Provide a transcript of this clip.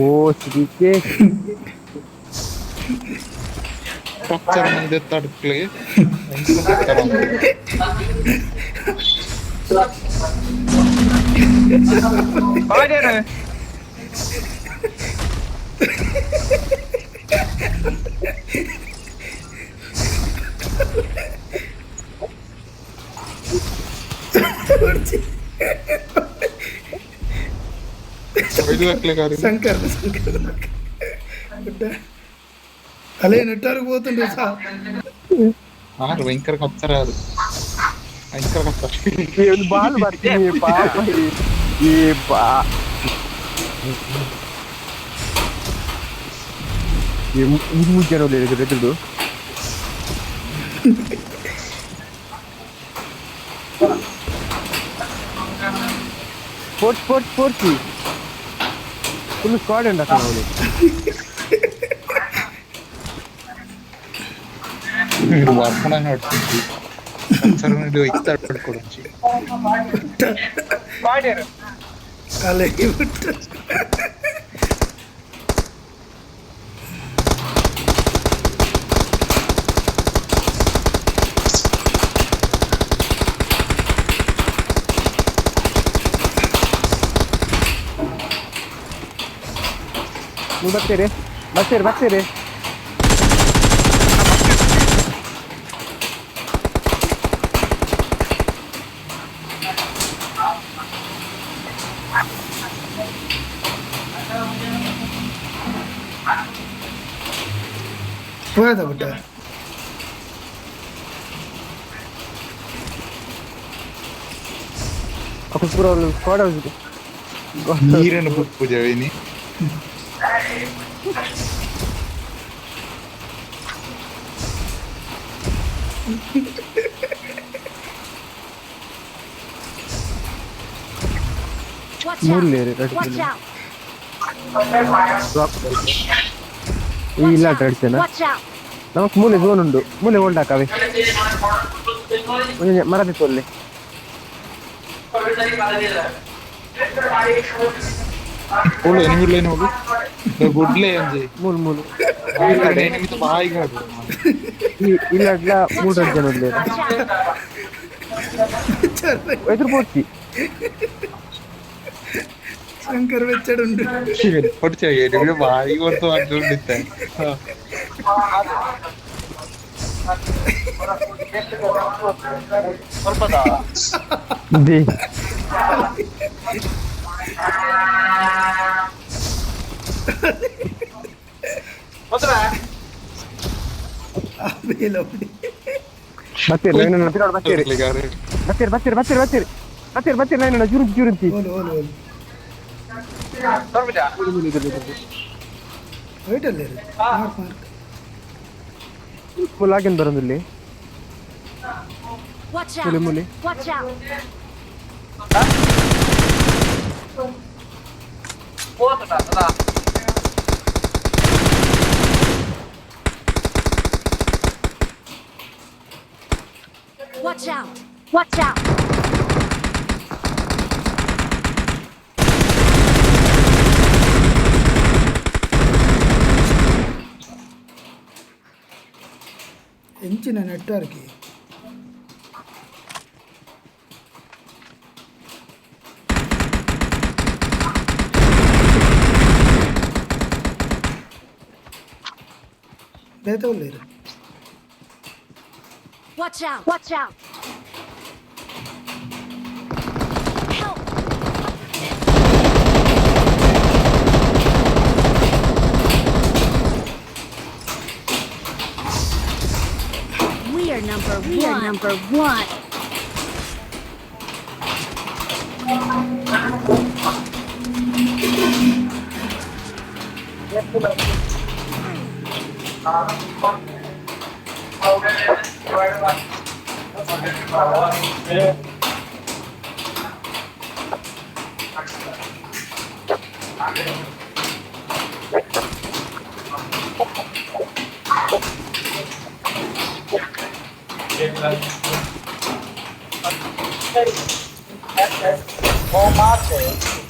ಓ ಸಿರಿಕೆ. ಕಚ್ಚರ ಮುಂದೆ ತಡ್ಕ್ಲಿ ಭಯಂಕರ. ಪಾಡ್ಯಾರ. ಐದು ಹಾಕ್ಲಿಕ್ಕೆ ಅವ್ರಿಗೆ. ಶಂಕರ್ ಶಂಕರ್ ಅಲೇ ನೆಟ್ಟಾರ್ಗೆ పోతుండ్రు ಸಾ. ಆರು ಭಯಂಕರ ಕಚ್ಚರ ಅದು ಭಯಂಕರ ಕಚ್ಚರ. ಒಂದು ಬಾಲ್ ಬರ್ತೀನಿ ಪಾಪ ಈ ಬಾ ಈ ಮೂರು ಜನ ಎದುರು. Four four four C full squad ಉಂಟು ಅವಳು. ವರ್ಪಣ ನೋಡ್ತೀನಿ ಕಚ್ಚರ ನೋಡಿ ಒಯ್ತಾ ಕೊಡಂಚಿ. ಪಾಡ್ಯಾರ. ಅಲೇ ಬಿಟ್ಟ. ನೀವು ಬರ್ತೀರಿ ಬರ್ತೀರಿ ಬರ್ತೀರಿ. ಹೋದ ಬಿಟ್ಟ. ಅಪ್ಪ ಪೂರ ಸ್ಕ್ವಾಡ್ ಹೌಸ್. ನೀರನ್ನು ಪೂಜೆ. Watch ಮೂರು out! Watch out! ಈ ಇಲ್ಲ ಅಡ್ಸೇನ. Watch out! ನಮಕ್ ಮೂಲೆ ಝೋನ್ ಉಂಡು ಮೂಲೆ ಓಲ್ಡ್ ಹಾಕವೆ ಮರದ ತೊಲ್ಲೆ. ಹೋಳು ಎನಿಮಿ ಲೈನ್ ಹೋಗು ಗುಡ್ಲೆ ಅಂಜಿ. ಮೂಲು ಮೂಲು. ಎನಿಮಿ ಬಾಯಿಗೆ ಹಾಕು. ಈ ಇಲ್ಲ ಅಡ್ಲ ಮೂರು ಜನ ಉಲ್ಲೇರು. Watch out! ಎದುರು ಪೋರ್ತಿ. ಶಂಕರ್ ಬೆಚ್ಚಡುಂಡು. ಹೊಡ್ಚೆ ಎನಿಮಿ ಬಾಯಿಗೆ ಹೊಡ್ತು ಹಾಕೊಂಡಿದ್ದೆ. ಸ್ವಲ್ಪದ. They ಗೊತ್ತಾ? ಆಮೇಲೆ ಅಪ್ಪಡಿ. ಬರ್ತೀರಿ ನೈನ್ ಬರ್ತೀರಿ ಬರ್ತೀರಿ ಬರ್ತೀರಿ ಬರ್ತೀರಿ ಬರ್ತೀರಿ ಬರ್ತೀರಿ ಬರ್ತೀರಿ ನೈನ್ ಜುರುಂತಿ ಜುರುಂತಿ. ಓಲು ಓಲು ಓಲು. ಸ್ವಲ್ಪ. ವೈಟ್ ಅಲ್ಲೇ ಮಾರ್ಕ್ ಮಾರ್ಕ್. ಫುಲ್ ಆಗಿಂದ ಬರೋದಿಲ್ಲಿ. Watch ಮೂಲೆ out! ಮೂಲೆ. Watch out! ಹೋತುಂಡ. Watch out! Watch out! ಎಂಚಿನ network. ಬೇತ ಉಳ್ಳೇರು. Watch out! Watch out! Help! We are number We are number one. O Mate.